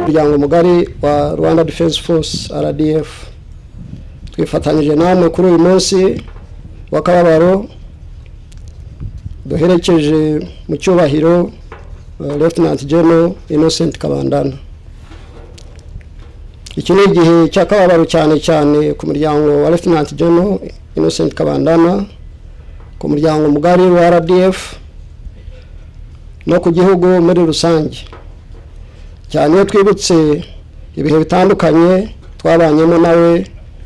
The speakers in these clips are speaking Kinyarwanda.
Umuryango mugari wa Rwanda Defence Force, RDF, twifatanyije namwe kuri uyu munsi w'akababaro. Duherekeje mu cyubahiro Lieutenant General Innocent Kabandana. Iki ni igihe cy'akababaro, cyane cyane ku muryango wa Lieutenant General Innocent Kabandana, ku muryango mugari wa RDF no ku gihugu muri rusange, cyane iyo twibutse ibihe bitandukanye twabanyemo nawe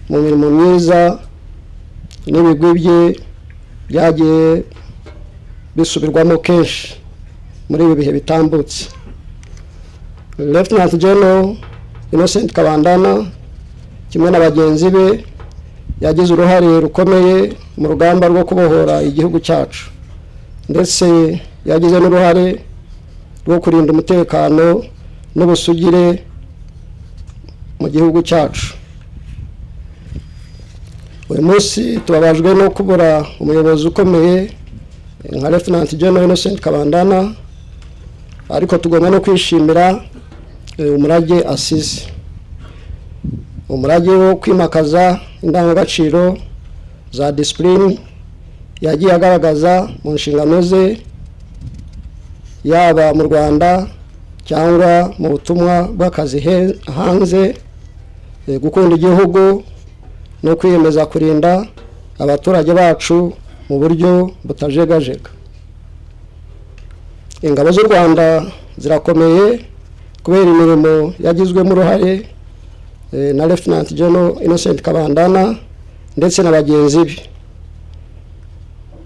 mu mirimo myiza n'ibigwi bye byagiye bisubirwamo kenshi muri ibi bihe bitambutse. Lieutenant General Innocent Kabandana, kimwe na bagenzi be, yagize uruhare rukomeye mu rugamba rwo kubohora igihugu cyacu, ndetse yagize n'uruhare rwo kurinda umutekano n'ubusugire mu gihugu cyacu. Uyu munsi tubabajwe no kubura umuyobozi ukomeye nka Lieutenant General Innocent Kabandana, ariko tugomba no kwishimira umurage asize, umurage wo kwimakaza indangagaciro za discipline yagiye agaragaza mu nshingano ze, yaba mu Rwanda cyangwa mu butumwa bw'akazi hanze, gukunda igihugu no kwiyemeza kurinda abaturage bacu mu buryo butajegajega. Ingabo z'u Rwanda zirakomeye kubera imirimo yagizwemo uruhare na Lieutenant General Innocent Kabandana ndetse na bagenzi be,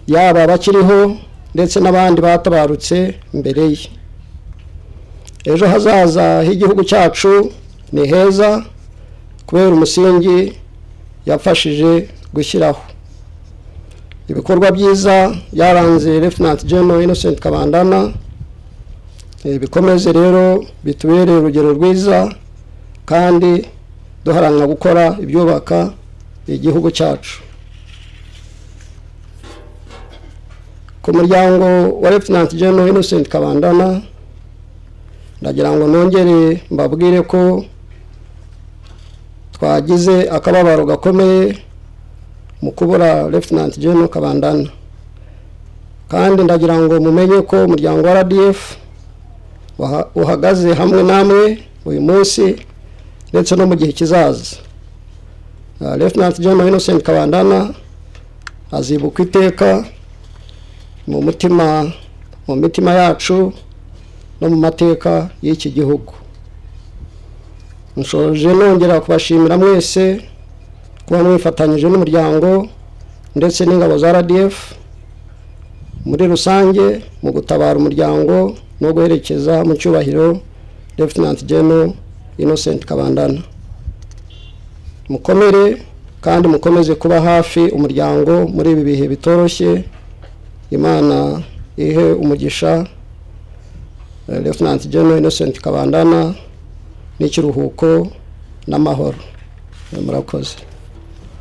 yaba abakiriho ndetse n'abandi batabarutse mbere ye. Ejo hazaza h'igihugu cyacu ni heza kubera umusingi yafashije gushyiraho. Ibikorwa byiza byaranze Lieutenant General Innocent Kabandana bikomeze rero bitubereye urugero rwiza, kandi duharanira gukora ibyubaka igihugu cyacu. Ku muryango wa Lieutenant General Innocent Kabandana, ndagira ngo nongere mbabwire ko twagize akababaro gakomeye mu kubura Lieutenant General Kabandana, kandi ndagira ngo mumenye ko umuryango wa RDF uhagaze hamwe namwe uyu munsi ndetse no mu gihe kizaza. Lieutenant General Innocent Kabandana azibukwa iteka mu mutima, mu mitima yacu no mu mateka y'iki gihugu. Nshoje nongera kubashimira mwese kuba mwifatanyije n'umuryango ndetse n'ingabo za RDF muri rusange mu gutabara umuryango no guherekeza mu cyubahiro Lieutenant General Innocent Kabandana. Mukomere kandi mukomeze kuba hafi umuryango muri ibi bihe bitoroshye. Imana ihe umugisha Lieutenant General Innocent Kabandana n'ikiruhuko n'amahoro. Murakoze.